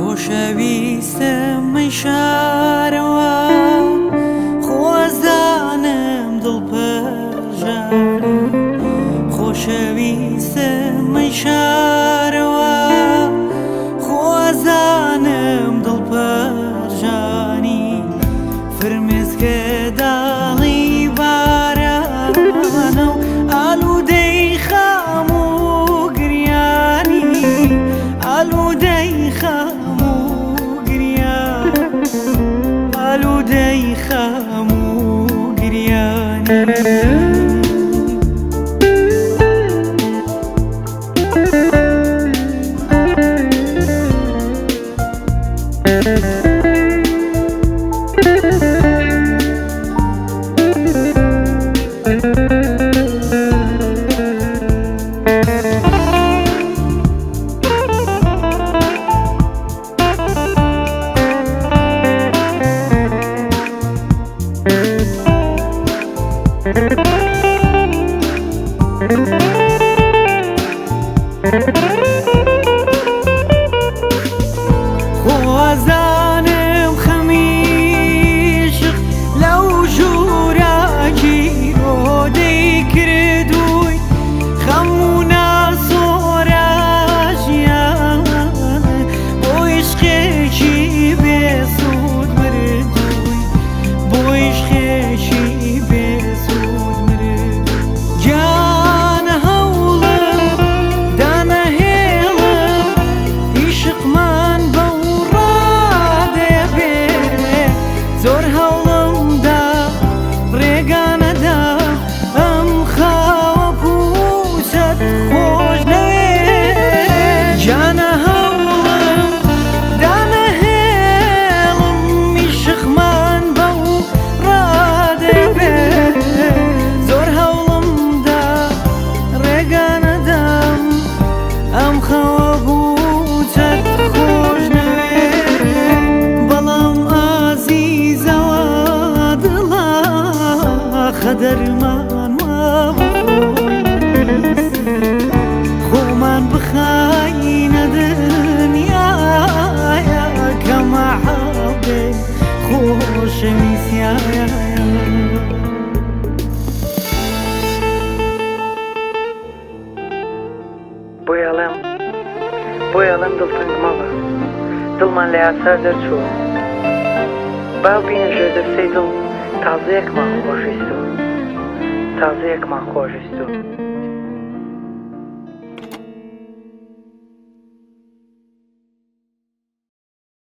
خۆشەویستم مەیشارەوە خۆزانم دڵ پەرژانی خۆشەویستم مەیشارەوە خۆزانم دڵ پەرژانی فرمێسکە داڵی بارانە و ئالوودەی خام و گریانی ئالوودەی خام و گریان ئالوودەی خام و گریانی. خۆزانم خەمیشق لەو ژوورە گیرۆدەی کردووی خەم و ناسۆرە ژیان بۆ عیشقێکی بێسوود مردووی بۆ عیشقێکی بێسوود مردووی گیانە هەوڵم دانەهێڵم عیشقمان بەو ڕادەیە بێ زۆر هەوڵمدا ڕێگا نەدا ئەم خاوە پوچەت خۆش دەوێ گیانە هەوڵم دانەهێڵم عیشقمان بەو ڕادەیە بێ زۆر هەوڵمدا ڕێگا نەدام ئەم خەوە بووچەت خۆش نەوێ بەڵام ئازیزەوە دڵا خەدەرمان خۆمان بخاینە دنیاە کە مەحاڵ بێ خۆشەویستیایە. بۆیە ئەڵێم بۆیە ئەڵێم دڵتەنگ مەبە دڵمان لە یاسا دەرچووە با بینە ژێردەستەی دڵ تازەیەکمان خۆشویستووە تازەیەکمان خۆشویستووە.